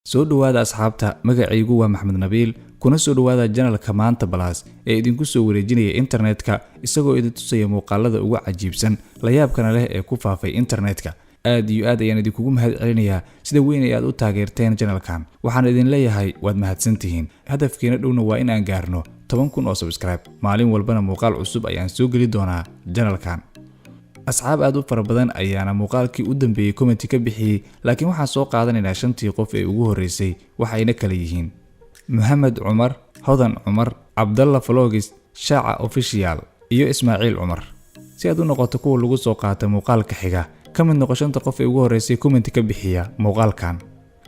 Soo dhowaada asxaabta, magacaygu waa Maxmed Nabiil, kuna soo dhowaada channelka Maanta Plus ee idinku soo wareejinaya internetka, isagoo idin tusaya muuqaalada ugu cajiibsan, layaabkana leh ee ku faafay internetka. Aad iyo aad ayaan idinkugu mahad celinayaa sida weyn ee aad u taageerteen channelkan. Waxaan idin leeyahay waad mahadsantihiin. Hadafkeena dhowna waa in aan gaarno 10,000 oo subscribe. Maalin walbana muuqaal cusub ayaan soo geli doonaa channelkan. Asxaab aad u fara badan ayaana muuqaalkii u dambeeyey comment ka bixiyey, laakiin waxaan soo qaadanaynaa shantii qof ee ugu horreysay. Waxayna kala yihiin Mohamed Cumar, Hodan Cumar, Cabdalla Vlogs, Shaaca Official iyo Ismaaciil Cumar. Si aad u noqoto kuwa lagu soo qaata muuqaalka xiga, ka mid noqo shanta qof ee ugu horreysay comment ka bixiya muuqaalkan.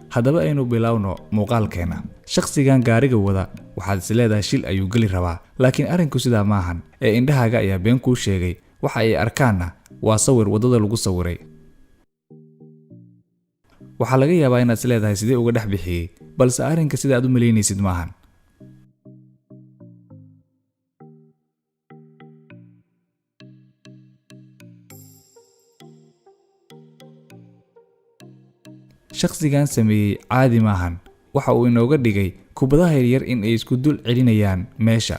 Haddaba aynu bilowno muuqaalkeena. Shakhsigan gaariga wada waxaad is leedahay shil ayuu geli rabaa, laakiin arrinku sidaa maahan ee indhahaaga ayaa been kuu sheegay. Waxa ay arkaanna waa sawir waddada lagu sawiray. Waxaa laga yaabaa inaad is leedahay sidee uga dhex bixiyey, balse arrinka sida aad u malaynaysid maahan. Shakhsigan sameeyey caadi maahan. Waxa uu inooga dhigay kubadaha yaryar in ay isku dul celinayaan meesha.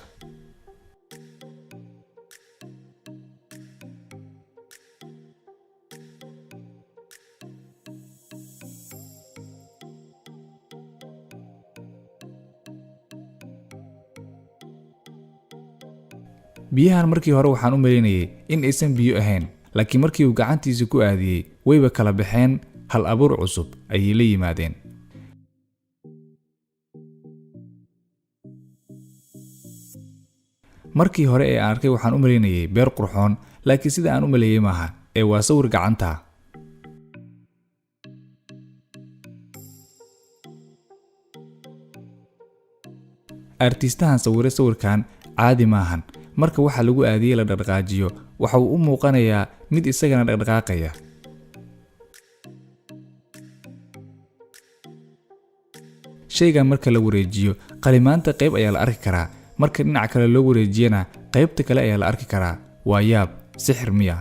Biyahan markii hore waxaan u malaynayay in aysan biyo ahayn, laakiin markii uu gacantiisa ku aadiyey wayba kala baxeen. Hal abuur cusub ayay la yimaadeen. Markii hore ee aan arkay waxaan u malaynayay beer qurxoon, laakiin sida aan u maleeyey maaha ee waa sawir gacanta. Artistahan sawiray sawirkan caadi maahan. Marka waxa lagu aadiyey la dhaqdhaqaajiyo, waxa uu u muuqanayaa mid isagana dhaqdhaqaaqaya. Shaygan marka la wareejiyo, qalimaanta qayb ayaa la arki karaa. Marka dhinac kale loo wareejiyana, qaybta kale ayaa la arki karaa. Waa yaab, sixir miya?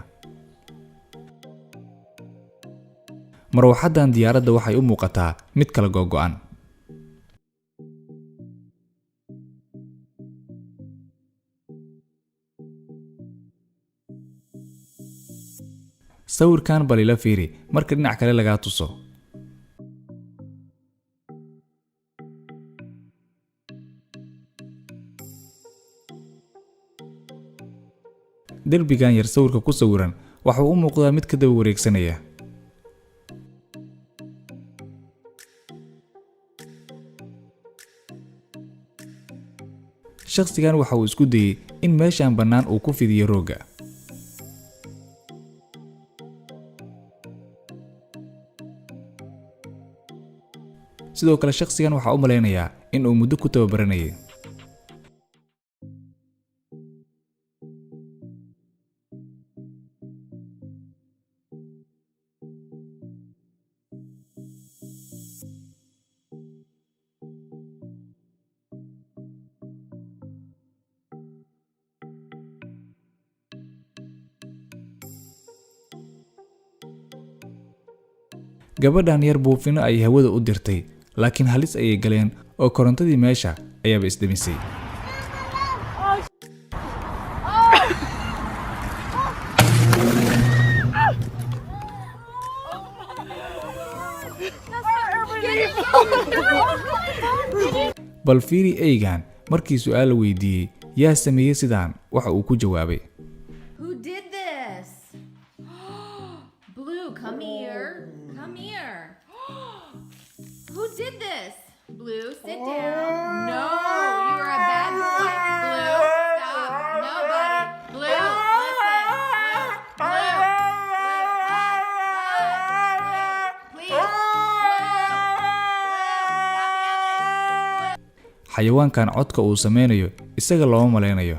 Marwaxaddan diyaaradda waxay u muuqataa mid kala go'go'an. Sawirkan bal ila fiiri marka dhinac kale lagaa tuso. Derbigan yar sawirka ku sawiran waxa uu u muuqdaa mid ka daba wareegsanaya. Shakhsigan waxa uu isku dayey in meeshan bannaan uu ku fidiyo roogga. Sidoo kale shakhsigan waxaa u malaynayaa in uu muddo ku tababaranayay. Gabadhan yar buufino ay hawada u dirtay, laakiin halis ayay galeen oo korontadii meesha ayaaba isdemisay. Bal fiiri eygan, markii su'aal la weydiiyey yaa sameeyey sidaan, waxa uu ku jawaabay. Who did this? Blue, come here. Come here. Who did this? Blue, sit down. No, you are a bad boy. Blue, stop. Nobody. Blue, listen. Blue, Blue, Blue, hush, hush. Blue, please. Blue, Blue, stop yelling. Xayawaankan codka uu sameynayo isaga looma malaynayo.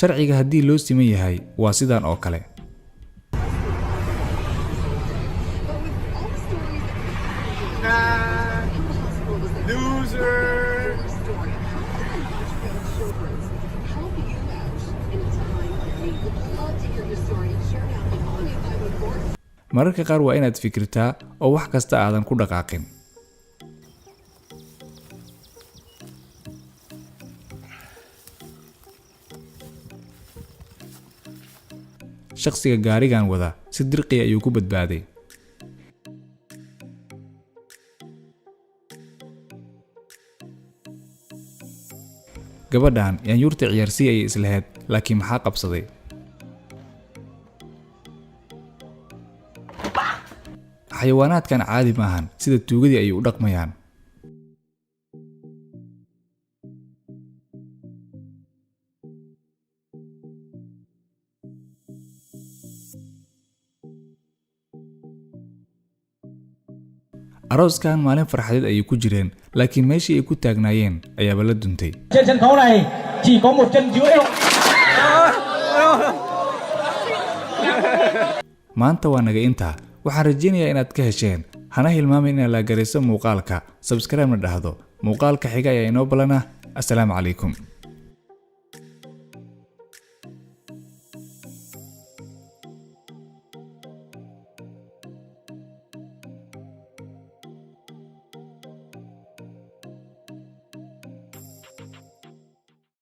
Sharciga haddii loo siman yahay waa sidan oo kale. But with all the stories that Loser. Story of how Montreal Children's help you out in a time of need. Would love to hear your story and share now by calling 514 Mararka qaar waa inaad fikirtaa oo wax kasta aadan ku dhaqaaqin. Shakhsiga gaarigan wada si dirqiya ayuu ku badbaaday. Gabadhan yaanyuurta ciyaarsii ayay islahayd, laakiin maxaa qabsaday? Xayawaanaadkan caadi maahan, sida tuugadii ayay u dhaqmayaan. Arooskan maalin farxadeed ayay ku jireen, laakiin meeshii ay ku taagnaayeen ayaaba la duntay. Trên sân khấu này chỉ có một chân dưới thôi. Maanta waa naga intaa. Waxaan rajaynayaa inaad ka hesheen. Hana hilmaamin inaad like garayso muuqaalka, subscribe na dhahdo. Muuqaalka xiga ayaa inoo balana. Assalaamu calaykum.